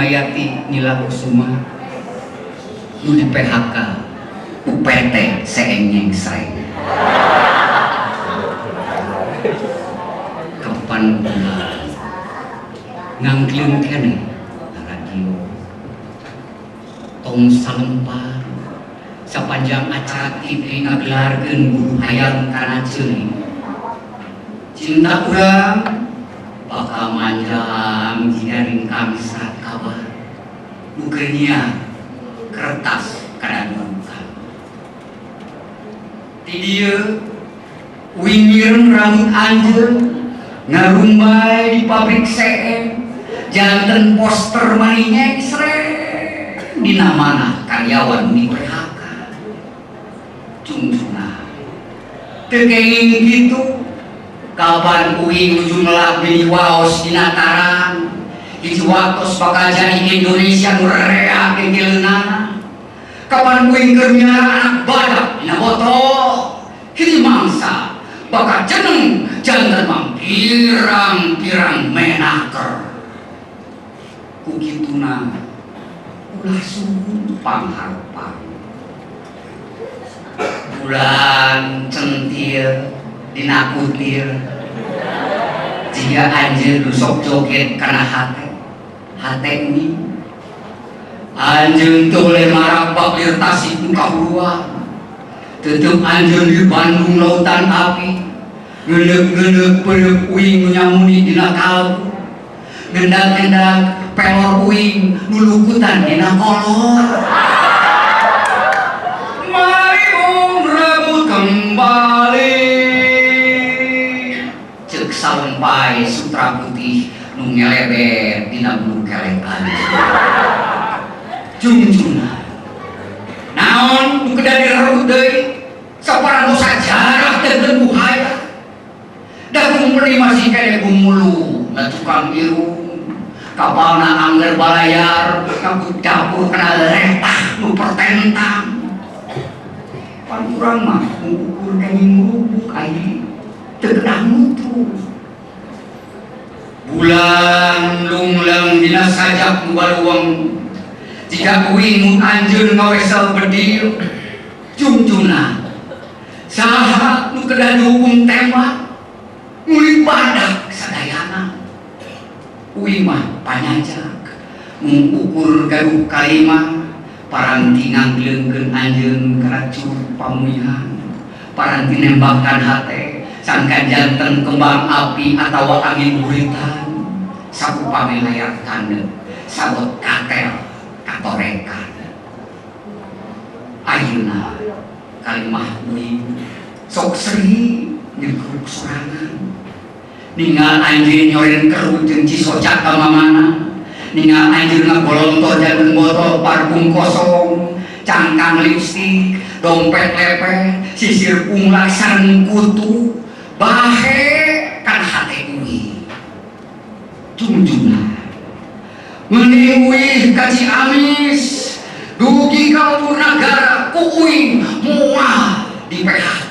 Kusumayati Nila Kusuma nu di PHK ku PT Seeng Nyengsreng. Kapan bulan ngangkleung keneh na radio tong salempar sapanjang acara TV ngagelarkeun budu hayam kana ceuli. Cinta urang bakal manjang jiga ringkang surat kabar nu keur nyiar kertas kana dudukan. Ti dieu uing mireng rambut anjeun ngarumbay di pabrik CM janten poster mani nyengsreng dina mana karyawan di PHK. Cungcungna teu kenging kitu. Kapan uing nuju ngelak bilih waos dina tarang hiji waktos bakal jadi Indonesia nu reak genggelna. Kapan uing keur miara anak badak dina botol hiji mangsa bakal jeneng janten pirang-pirang menaker. Ku kituna ulah suhun pangharpan bulan centil dina kutir jika anjeun nu sok joget kana hate hate uing. Anjeun teu boleh marabak lir tasik nu kahuruan, tetep anjeun di Bandung lautan api ngeuneup-ngeuneup peureuk uing nu nyamuni dina kalbu, ngendag-ngendag pelor uing nu lukutan dina kolor. Mari bung rebut kembali ceuk salempai sutra putih nu ngelebet dina bulu kelek anjeun. Jungcungna naon nu kedah direbut deui saparantos sajarah teu buhaya da kumpeni masih keneh gumulung na tukang irung kapalna angger balayar ngangkut dapur kana letah nu pertentang. Pan urang mah ngukur kenging rubuk ai teu kedah mutu. Bulan lungleung dina sajak nu baluweung jika uing mun anjeun ngawesel bedil. Jungcungna saha nu kedah dihukum tembak ngulik badak sadayana? Uing mah panyajak mengukur gaduh kalima paranti ngangleungkeun anjeun kana curug pamuihan, paranti nembakan hate sangkan janten kembang api atawa angin buritan sakupami layar kandep sabot katel katorekan. Ayeuna kalimah uing sok seri nyegruk sorangan ningal anjeun nyoren keru jeung cisocak ka mamana, ningal anjeun ngabolontor janten botol parfum kosong, cangkang lipstik, dompet lepeh, sisir punglak sareng kutu bahe kan hate uing. Jungjungan mending uih ka Ciamis dugi ka Nagara ku uing moal di PHK.